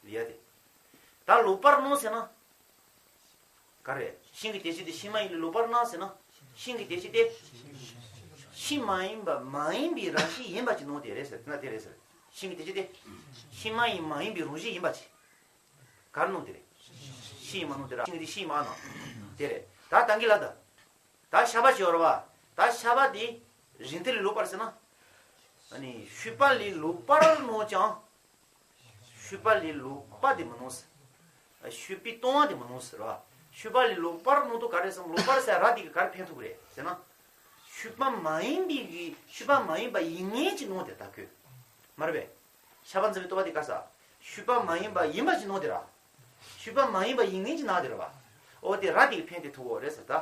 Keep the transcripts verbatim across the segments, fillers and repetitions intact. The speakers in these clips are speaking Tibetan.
ཡ་དེ། ད་ལོག་པར་སྣང་ཟེར་ན། ག་རེ། ཤིང་གི་དེ་བཞིན་དེ་ཤིང་མ་ཡིན་ལས་ལོག་པར་སྣང་ཟེར་ན། ཤིང་གི་དེ་བཞིན་དེ། ཤིང་མ་ཡིན་པ་མ་ཡིན་པའི་རང་བཞིན་ཡིན་པ་ཅིག་སྣང་དེ་རེད་ཟེར་ན་དེ་རེད་ཟེར། ཤིང་གི་དེ་བཞིན་དེ། ཤིང་མ་ཡིན་མ་ཡིན་པའི་རང་བཞིན་ཡིན་པ་ཅིག་ག་རེ་སྣང་དེ་རེད། ཤིང་ཡིན་མ་སྣང་དེ་ར། ཤིང་དེ་ཤིང་མ་སྣང་། དེ་རེད། ད་ད་གིན་ལ་ད། ད་ཤ་བ་ཞིག་ཡོད་རེད་བ། ད་ཤ་བ་དེ་རིང་ཐུང་ལས་ལོག་པར་ཟེར་ན། ཨ་ནི་ཤུག་པ་ལས་ལོག་པར་སྣང་ཀྱང་། ཤུག་པ་ལས་ལོག་པ་དེ་མི་སྣང་ཟེར། ཤུག་པས་སྟོང་བ་དེ་མི་སྣང་ཟེར་བ། ཤུག་པ་ལས་ལོག་པར་སྣང་དུས་ག་རེ་སོང་ལོག་པར་ཟེར་ར་དེ་གིས་ག་རེ་ཕན་ཐོགས་ཀྱི་རེད་ཟེར་ན། ཤུག་པ་མ་ཡིན་པའི་གི་ཤུག་པ་མ་ཡིན་པ་ཡིན་ངེས་ཀྱི་སྣང་དེ་ད་ཁོས། མ་རེད་པས། ཤ་བ་འཛིན་པའི་རྟོག་པ་དེ་ག་ས། ཤུག་པ་མ་ཡིན་པ་ཡིན་པ་ཅིག་སྣང་དེ་ར། ཤུག་པ་མ་ཡིན་པ་ཡིན་ངེས་ཀྱི་སྣང་དེ་ར་བ། འོ་དེ་ར་དེ་གིས་ཕན་དེ་ཐོགས་འོ་རེད་ཟེར་ད།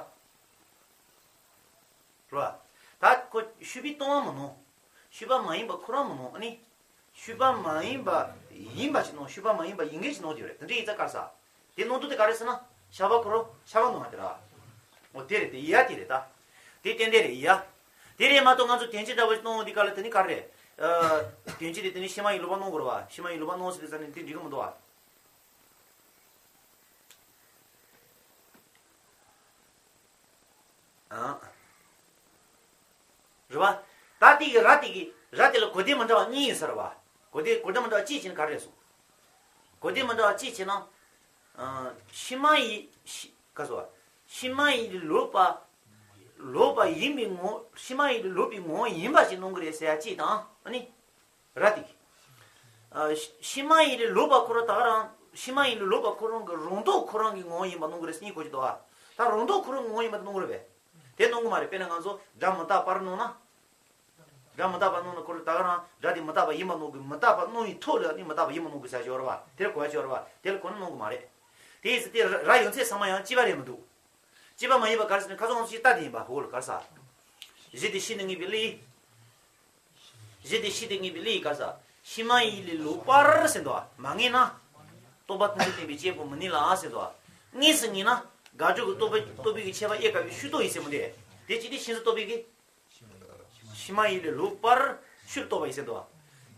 རེད་བ། ད་ཁོ་ཤུག་པས་སྟོང་བ་མི་སྣང་། ཤུག་པ་མ་ཡིན་པ་ཁོ་རང་མི་སྣང་ཨ་ནི། ཤུག་པ་མ་ཡིན་པ་ཡིན་པ་ཅིག་སྣང་ཤུག་པ་མ་ཡིན་པ་ཡིན་ངེས་ཅིག་སྣང་དེ་རེད་དེ་འདྲ་ཡིན་ཙང་ག་ས། དེ་སྣང་དུས་དེ་ག་རེ་ཟེར་ན། ཤ་བ་ཁོ་རང་ཤ་བ་སྣང་བ་དེ་ར། འོ་དེ་རེད་དེ་ཡ་དེ་རེད་ད། དེ་ཏན་ཏན་རེད་ཡ། དེ་རེད་མ་གཏོགས་ང་ཚོ་དོན་སྤྱི་འདྲ་བོ་ཞིག་སྣང་འོང་དེ་ག་ལ་དེ་ནི་ག་རེད། དོན་སྤྱི་དེ་དེ་ནི་ཤིང་མ་ཡིན་ལོག་པར་སྣང་དགོས་རེད་བ། ཤིང་མ་ཡིན་ལོག་པར་སྣང་ཟེར་དེ་ས་ནི་དེ་འགྲིག་གི་མི་འདུག་བ། ཨང་། རེད་བ། ད་དེ་གི་ར་དེ་གི་ར་དེ་ལ་གོ་དོན་མི་འདྲ་བ་གཉིས་ཡིན་ས་རེད་བ། གོ་དོན་གོ་དོན་མི་འདྲ་བ་གཅིག་བྱས་ན་ག་རེ་རེད་གསུངས། གོ་དོན་མི་འདྲ་བ་གཅིག་བྱས་ན། ཨང་། ཤིང་མ་ཡིན་ཤི་ག་སོ། ཤིང་མ་ཡིན་ལས་ལོག་པ། ལོག་པ་ཡིན་པའི་ངོ་ཤིང་མ་ཡིན་ལས་ལོག་པའི་ངོ་བོ་ཡིན་པ་ཞིག་སྣང་གི་རེད་ཟེར་ཡ་གཅིག་དང་ཨ་ནི། ར་དེ་གི། ཨ། ཤི་ཤིང་མ་ཡིན་ལས་ལོག་པ་ཁོ་རང་ད་ག་རང་ཤིང་མ་ཡིན་ལས་ལོག་པ་ཁོ་རང་གི་རང་ལྡོག་ཁོ་རང་གི་ངོ་བོ་ཡིན་པ་སྣང་གི་རེད་ཟེར་གཉིས་གོ་གི་འདུག་ཨ། ད་རང་ལྡོག་ཁོ་རང་གི་ངོ་བོ་ཡིན་པ་དེ་སྣང་གི་རེད་པས། དེ་སྣང་གི་མ་རེད། དཔེར་ན་ང་ཚོ་སྒྲ་མི་རྟག་པར་སྣང་ན། སྒྲ་མི་རྟག་པར་སྣང་ན་ཁོ་རང་ད་ག་རང་སྒྲ་དེ་མི་རྟག་པ་ཡིན་པ་སྣང་གི་མི་རྟག་པ་སྣང་བའི་ཐོག་ལ་ནི་མི་རྟག་པ་ཡིན་པ་སྣང་གི་ཟེར་ཞོར་བ་དེར་གོ་བ་ཞོར་བ་དེ་ལ་གོ་ན་སྣང་གི་མ་རེད། དེ་ཡིན་ཙང་དེ་ར་ཡོད་ཚད་ཚང་མ་ཡང་གཅིག་པ་རེད་མི་འདུག་གཅིག་པ་མ་ཡིན་པ་ག་རེ་ཟེར་ན་ཁ་སང་ང་ཚོ་ཞིག་ལྟ་དེ་ཡིན་པ་འོ་ལ་ག་རེ་ཟ། གཞི་དེ་ཤིན་ཏུ་ངེས་པའི་གླུ་ཡིན། གཞི་དེ་ཤིན་ཏུ་ངེས་པའི་གླུ་ཡིན་ག་རེ་ཟ། ཤིང་མ་ཡིན་ལས་ལོག་པར་ཟེར་འདུག་བ། མ་ངེས་ན། རྟོག་པ་ཐམས་ཅད་བརྟེན་པའི་སྐྱེས་བུ་མི་ནུས་ལ་ཟེར་འདུག་བ། ངེས་སུ་ངེས་ན། དགག་སྒྲུབ་ཀྱི་རྟོག་པ་རྟོག་པའི་གི་ཁྱད་པར་དབྱེ་དཀའ་བའི་ཤུགས་རྟོགས་ཡིན་ཟེར་མི་འདུག་དེ་ཅི་སྟེ་ཤིང་སུ་རྟོག་པའི་གི། ཤིང་མ་ཡིན་ལས་ལོག་པར་ཤུགས་རྟོགས་པ་ཡིན་ཟེར་འདུག་བ།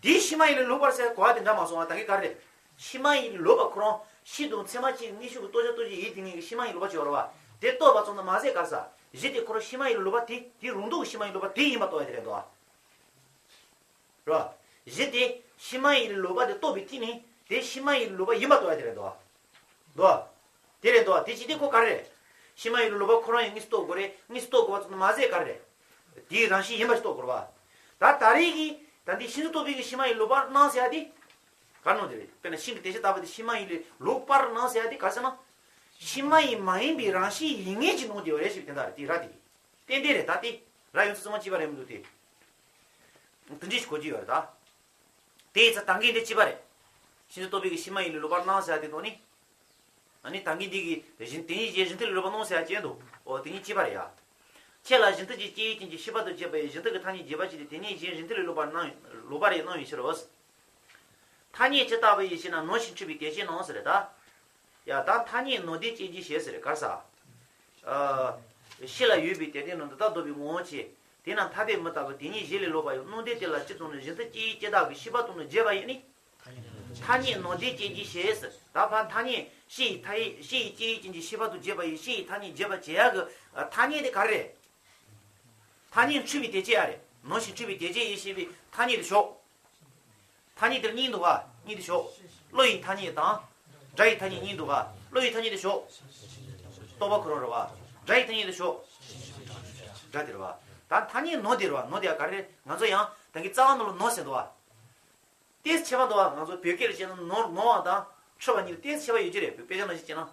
དེའི་ཤིང་མ་ཡིན་ལས་ལོག་པར་ཟེར་གོ་བ་དེ་འདྲ་མ་སོང་བ་ད་གིན་ག་རེ་རེད། ཤིང་མ་ཡིན་ལས་ལོག་པ་ཁོ་རང་ཤིང་དང་ཚེར་མ་གཅིག་དངོས་ཤུགས་ཀྱི་རྟོགས་བྱ་རྟོགས་བྱེད་ཡིད་དེ་ངེས་ཀྱི་ཤིང་མ་ཡིན་ལོག་པ་ཅིག་ཡོད་རེད་བ། དེ་རྟོགས་པ་ཙམ་དུ་མ་ཟད་ག་རེ་ཟ། གཞི་དེ་ཁོ་རང་ཤིང་མ་ཡིན་ལས་ལོག་པ་དེ་དེའི་རང་ལྡོག་གི་ཤིང་མ་ཡིན་ལོག་པ་དེ་ཡིན་པ་རྟོགས་ཡ་དེ་རེད་འདུག་བ། རེད་བ། གཞི་དེ་ཤིང་མ་ཡིན་ལས་ལོག་པ་དེ་རྟོགས་པའི་ཐིག་ནི་དེ་ཤིང་མ་ཡིན་ལས་ལོག་པ་ཡིན་པ་རྟོགས་ཡ་དེ་རེད་འདུག་བ། འདུག་བ། དེ་རེད་འདུག་བ། དེ་ཅི་སྟེ་ཁོ་ག་རེ་རེད། ཤིང་མ་ཡིན་ལས་ལོག་པ་ཁོ་རང་ཡང་དངོས་སུ་རྟོགས་དགོས་རེད། དངོས་སུ་རྟོགས་དགོས་པ་ཙམ་དུ་མ་ཟད་ག་རེ་རེད། དེའི་རང་བཞིན་ཡིན་པ་ཞིག་རྟོགས་དགོས་རེད་བ། ད་ད་རེས་ཀྱི་ད་འདི་ཤིང་སུ་རྟོག་པའི་གི་ཤིང་མ་ཡིན་ལས་ལོག་པར་སྣང་ཟེར་ཡ་དེ། ག་རེ་སྣང་དེ་རེད། དཔེར་ན་ཤིང་གི་དེ་ཅི་ལྟ་བུ་དེ་ཤིང་མ་ཡིན་ལས་ལོག་པར་སྣང་ཟེར་ཡ་དེ་ག་རེ་ཟེར་ན། ཤིང་མ་ཡིན་མ་ཡིན་པའི་རང་བཞིན་ཡིན་ངེས་ཀྱི་སྣང་དེ་ཡོད་རེད་ཞེས་པའི་དོན་དག་རེད། དེ་ར་དེ་གི། ཏན་ཏན་རེད་ད་དེ། ར་ཡོད་ཚད་ཚང་མ་གཅིག་པ་རེད་མི་འདུག་དེ། དེ་འདྲ་ཞིག་གོ་རྒྱུ་ཡོད་རེད་ད། དེ་ཡིན་ཙང་ད་གིན་དེ་གཅིག་པ་རེད། ཤིང་སུ་རྟོག་པའི་གི་ཤིང་མ་ཡིན་ལས་ལོག་པར་སྣང་ཟེར་ཡ་དེ་དང་ནི། ཨ་ནི་ད་གིན་འདི་གི་གཞི་དེ་ཉིད་གཞི་གཞི་མཐུན་ལས་ལོག་པར་སྣང་ཟེར་ཡ་གཅིག་འདུག་འོ་དེ་གཉིས་གཅིག་པ་རེད་ཡ། ཁྱེད་ལ་གཞི་མཐུན་གྱི་སྐྱེ་བོའི་རྐྱེན་གྱིས་ཤེས་པ་དང་བཅས་པ་ཡི་གཞི་མཐུན་གྱི་ཐ་སྙད་བྱས་པ་ཅི་སྟེ་དེ་ཉིད་གཞན་གཞི་མཐུན་ལས་ལོག་པར་སྣང་ལོག་པར་ཡང་སྣང་བའི་ཕྱིར་རོ། ཐ་སྙད་ཇི་ལྟ་བུ་ཡིན་ཞེ་ན་ནང་བཞིན་འཁྲུལ་པའི་དེ་ཅན་ནོ་ཟེར་རེད་ད། ཡ་ད་ཐ་སྙད་ནང་དོན་ཅན་གྱི་ཞེས་ཟེར་ག་རེ་ཟ། ཨ། ཕྱི་ལ་ཡོད་པའི་དེ་དོན་ནང་དུ་ད་ལྡོག་པའི་ངོ་བོ་ཆེ། དེས་ན་ཐ་དད་མི་རྟག་པའི་དེ་ཉིད་གཞི་ལས་ལོག་པ་ཡང་སྣང་དོན་དེ་ལ་སྤྱི་དང་ནི་གཞི་མཐུན་སྐྱེ་བོའི་སྐྱེ་བདག་གི་ཤེས་པ་དང་ནི་བྱས་པ་ཡིན་ནི། ཐ་སྙད་ནང་དོན་ཅན་གྱི་ཞེས་ཟེར་ད་ཕར་ཐ་སྙད་ཕྱི་ཡི་མཐའ་ཡི་ཕྱི་ཡི་སྐྱེ་བོའི་རྐྱེན་གྱིས་ཤེས་པ་དང་བྱས་པ་ཡི་ཕྱི་ཡི་ཐ་སྙད་བྱས་པ་བྱེད་ཡག་གི་ཐ་སྙད་དེ་ག་རེ་རེད། ཐ་སྙད་འཁྲུལ་པའི་དེ་ཅན་ཡ་རེད། ནང་བཞིན་འཁྲུལ་པའི་དེ་ཅན་ཡིན་ཞེས་པའི་ཐ་སྙད་དེ་ཞོག་ཐ་སྙད་དེར་གཉིས་འདུག་ག་གཉིས་དེ་ཞོག་བློ་ཡི་ཐ་སྙད་དང་། སྒྲ་ཡི་ཐ་སྙད་གཉིས་འདུག་ག་བློ་ཡི་ཐ་སྙད་དེ་ཞོག་རྟོག་པ་ཁོ་རང་རེད་བ། སྒྲ་ཡི་ཐ་སྙད་དེ་ཞོག་སྒྲ་དེ་རེད་བ། ད་ཐ་སྙད་ནང་དེ་རེད་བ། ནང་དེ་ཡ་ག་རེ་རེད། ང་ཚོ་ཡང་ད་གིན་རྩ་བ་ནང་ལ་ནང་ཟེར་འདུག་ག་ཏོག་ཙམ་ཁྱད་པར་འདུག་ག་ང་ཚོ་བོད་སྐད་ལ་བྱས་ན་ནང་ནང་བ་དང་འཁྲུལ་པ་གཉིས་ལ་ཏོག་ཙམ་ཁྱད་པར་ཡོད་ཀྱི་རེད། བོད་དཔེ་ཆ་ནང་བཞིན་བྱས་ན།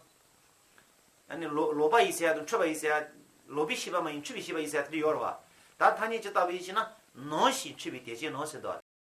ཨ་ནི་ལོག་ལོག་པ་ཡིན་ཟེར་ཡ་དང་འཁྲུལ་པ་ཡིན་ཟེར་ཡ། ལོག་པའི་ཤེས་པ་མ་ཡིན་འཁྲུལ་པའི་ཤེས་པ་ཡིན་ཟེར་ཡ་དེ་འདྲ་ཡོད་རེད་བ། ད་ཐ་སྙད་ཇི་ལྟ་བུ་ཡིན་ཞེ་ན་ནང་བཞིན་འཁྲུལ་པའི་དེ་ཅན་ནོ་ཟེར་འདུག་ག